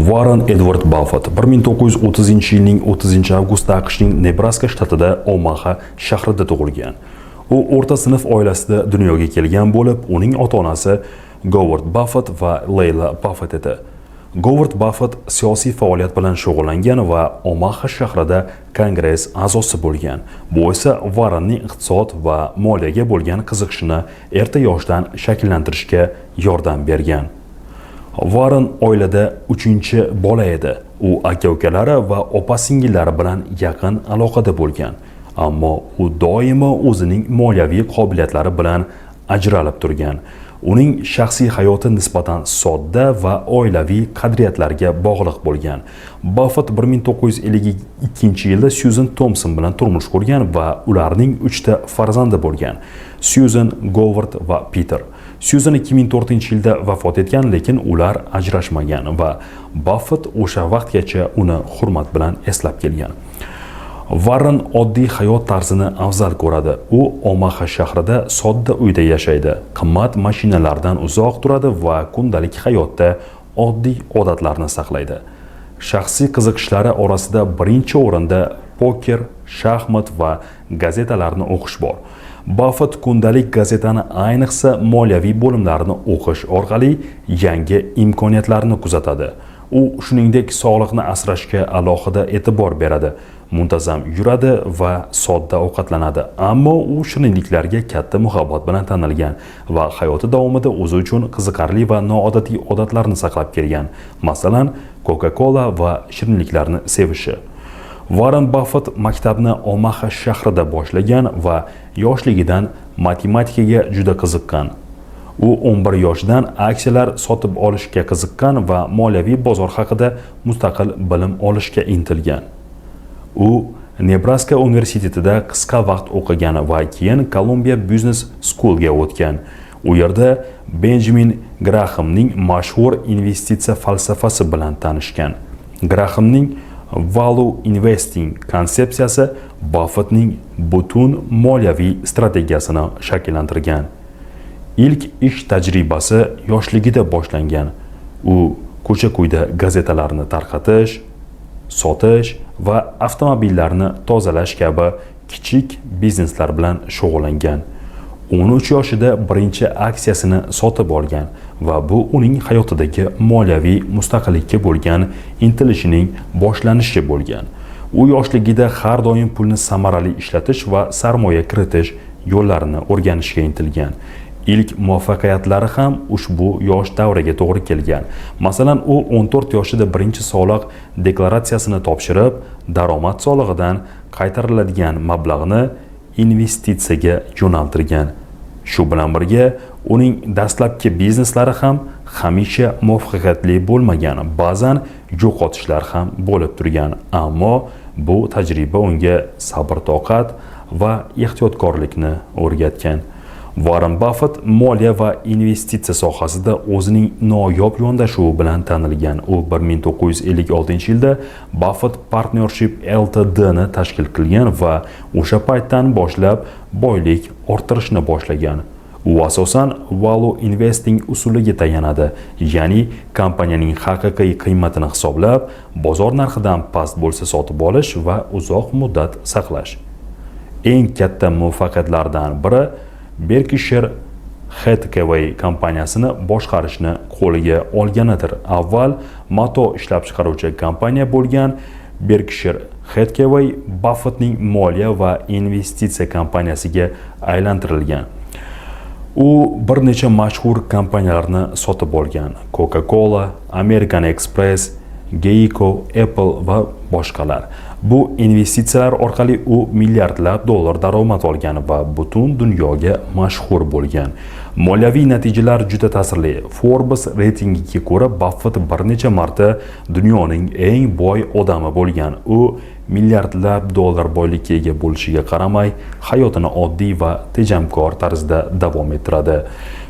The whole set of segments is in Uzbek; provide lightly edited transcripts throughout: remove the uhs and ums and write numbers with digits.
Warren Edward Buffett 1930-yilning 30-avgustda AQShning Nebraska shtatida Omaha shahrida tug'ilgan. U o'rta sinf oilasida dunyoga kelgan bo'lib, uning ota-onasi Govard Buffett va Leyla Buffett edi. Govard Buffett siyosiy faoliyat bilan shug'ullangan va Omaha shahrida Kongress a'zosi bo'lgan. Bu esa Warrenning iqtisod va moliyaga bo'lgan qiziqishini erta yoshdan shakllantirishga yordam bergan. Warren oilada uchinchi bola edi. U aka-ukalari va opa-singillari bilan yaqin aloqada bo'lgan. Ammo u doimo o'zining moliyaviy qobiliyatlari bilan ajralib turgan. Uning shaxsiy hayoti nisbatan sodda va oilaviy qadriyatlarga bog'liq bo'lgan. Buffett 1952-yilda Susan Thompson bilan turmush qurgan va ularning uchta farzandi bo'lgan: Susan, Govard va Peter. Susan 2004-yilda vafot etgan, lekin ular ajrashmagan va Buffett o'sha vaqtgacha uni hurmat bilan eslab kelgan. Warren oddiy hayot tarzini afzal ko'radi. U Omaha shahrida sodda uyda yashaydi, qimmat mashinalardan uzoq turadi va kundalik hayotda oddiy odatlarni saqlaydi. Shaxsiy qiziqishlari orasida birinchi o'rinda poker, shaxmat va gazetalarni o'qish bor. Buffett kundalik gazetani, ayniqsa moliyaviy bo'limlarini o'qish orqali yangi imkoniyatlarni kuzatadi. U shuningdek sog'liqni asrashga alohida e'tibor beradi. Muntazam yuradi va sodda ovqatlanadi. Ammo u shirinliklarga katta muhabbat bilan tanilgan va hayoti davomida o'zi uchun qiziqarli va noodatiy odatlarni saqlab kelgan. Masalan, Coca-Cola va shirinliklarni sevishi. Warren Buffett maktabni Omaha shahrida boshlagan va yoshligidan matematikaga juda qiziqqan. U 11 yoshidan aksiyalar sotib olishga qiziqqan va moliyaviy bozor haqida mustaqil bilim olishga intilgan. U Nebraska universitetida qisqa vaqt o'qigan va keyin Columbia Business Schoolga o'tgan. U yerda Benjamin Grahamning mashhur investitsiya falsafasi bilan tanishgan. Grahamning value investing konsepsiyasi Buffettning butun moliyaviy strategiyasini shakllantirgan. Ilk ish tajribasi yoshligida boshlangan. U ko'cha-ko'yda gazetalarni tarqatish, sotish va avtomobillarni tozalash kabi kichik bizneslar bilan shug'ullangan. 13 yoshida birinchi aksiyasini sotib olgan va bu uning hayotidagi moliyaviy mustaqillikka bo'lgan intilishining boshlanishi bo'lgan. U yoshligida har doim pulni samarali ishlatish va sarmoya kiritish yo'llarini o'rganishga intilgan. Ilk muvaffaqiyatlari ham ushbu yosh davriga to'g'ri kelgan. Masalan, u 14 yoshida birinchi soliq deklaratsiyasini topshirib, daromad solig'idan qaytariladigan mablag'ni investitsiyaga yo'naltirgan. Shu bilan birga, uning dastlabki bizneslari ham hamisha muvaffaqiyatli bo'lmagan, ba'zan yo'qotishlar ham bo'lib turgan, ammo bu tajriba unga sabr-toqat va ehtiyotkorlikni o'rgatgan. Warren Buffett moliya va investitsiya sohasida o'zining noyob yondashuvi bilan tanilgan. U 1956-yilda Buffett Partnership Ltd ni tashkil qilgan va o'sha paytdan boshlab boylik orttirishni boshlagan. U asosan value investing usuliga tayanadi, ya'ni kompaniyaning haqiqiy qiymatini hisoblab, bozor narxidan past bo'lsa sotib olish va uzoq muddat saqlash. Eng katta muvaffaqiyatlardan biri Berkshire Hathaway kompaniyasini boshqarishni qo'liga olganidir. Avval mato ishlab chiqaruvchi kompaniya bo'lgan Berkshire Hathaway Buffettning moliya va investitsiya kompaniyasiga aylantirilgan. U bir necha mashhur kompaniyalarni sotib olgan: Coca-Cola, American Express, Geico, Apple va boshqalar. Bu investitsiyalar orqali u milliardlab dollar daromad olgan va butun dunyoga mashhur bo'lgan. Moliyaviy natijalar juda ta'sirli. Forbes reytingiga ko'ra, Buffett bir necha marta dunyoning eng boy odami bo'lgan. U milliardlab dollar boylikka ega bo'lishiga qaramay, hayotini oddiy va tejamkor tarzda davom ettiradi.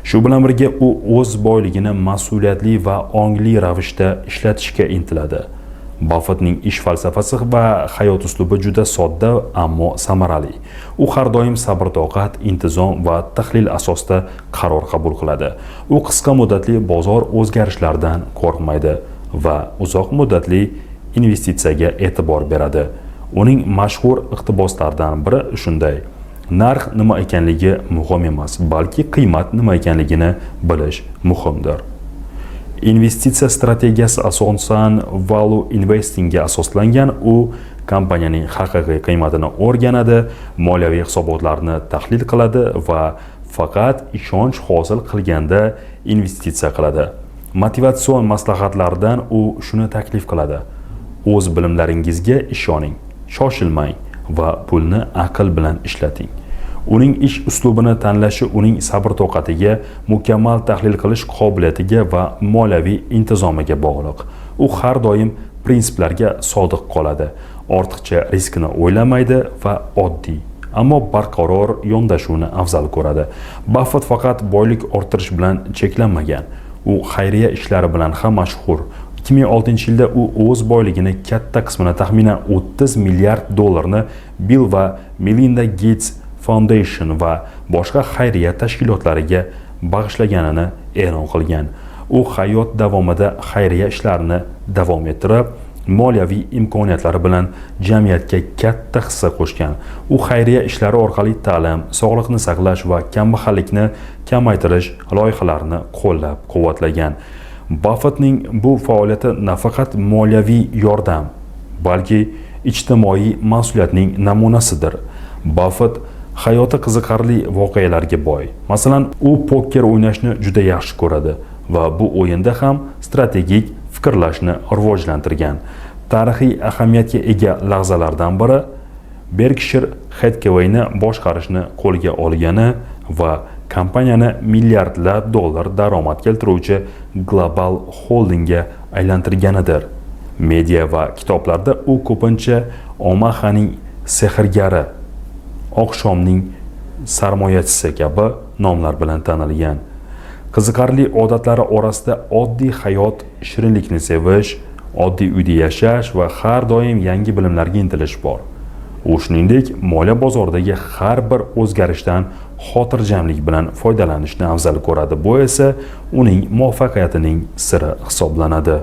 Shu bilan birga, u o'z boyligini mas'uliyatli va ongli ravishda ishlatishga intiladi. Buffettning ish falsafasi va hayot uslubi juda sodda, ammo samarali. U har doim sabr-toqat, intizom va tahlil asosida qaror qabul qiladi. U qisqa muddatli bozor o'zgarishlaridan qo'rqmaydi Va uzoq muddatli investitsiyaga e'tibor beradi. Uning mashhur iqtiboslaridan biri shunday: "Narx nima ekanligi muhim emas, balki qiymat nima ekanligini bilish muhimdir." Investitsiya strategiyasi asosan value investingga asoslangan. U kompaniyaning haqiqiy qiymatini o'rganadi, moliyaviy hisobotlarni tahlil qiladi va faqat ishonch hosil qilganda investitsiya qiladi. Motivatsion maslahatlardan u shuni taklif qiladi: o'z bilimlaringizga ishoning, shoshilmang va pulni aql bilan ishlating. Uning ish uslubini tanlashi uning sabr toqatiga, mukammal tahlil qilish qobiliyatiga va moliyaviy intizomiga bog'liq. U har doim prinsiplarga sodiq qoladi, ortiqcha riskni o'ylamaydi va oddiy, ammo barqaror yondashuvni afzal ko'radi. Baffet faqat boylik orttirish bilan cheklanmagan, u xayriya ishlari bilan ham mashhur. 2006 yilda u o'z boyligini katta qismini, taxminan 30 milliard dollarni Bill va Melinda Gates Foundation va boshqa xayriya tashkilotlariga bag'ishlaganini e'lon qilgan. U hayot davomida xayriya ishlarini davom ettirib, moliyaviy imkoniyatlari bilan jamiyatga katta hissa qo'shgan. U xayriya ishlari orqali ta'lim, sog'liqni saqlash va kambag'allikni kamaytirish loyihalarini qo'llab quvvatlagan. Baffetning bu faoliyati nafaqat moliyaviy yordam, balki ijtimoiy mas'uliyatning namunasidir. Baffet hayoti qiziqarli voqealarga boy. Masalan, u poker o'ynashni juda yaxshi ko'radi va bu o'yinda ham strategik fikrlashni rivojlantirgan. Tarixiy ahamiyatga ega lahzalardan biri Berkshire Hathawayni boshqarishni qo'lga olgani va kompaniyani milliardlab dollar daromad keltiruvchi global xoldingga aylantirganidir. Media va kitoblarda u ko'pincha Omahaning sehrgari, oqshomning sarmoyachisi kabi nomlar bilan tanilgan. Qiziqarli odatlari orasida oddiy hayot, shirinlikni sevish, oddiy uyda yashash va har doim yangi bilimlarga intilish bor. U shuningdek moliya bozoridagi har bir o'zgarishdan xotirjamlik bilan foydalanishni afzal ko'radi. Bu esa uning muvaffaqiyatining siri hisoblanadi.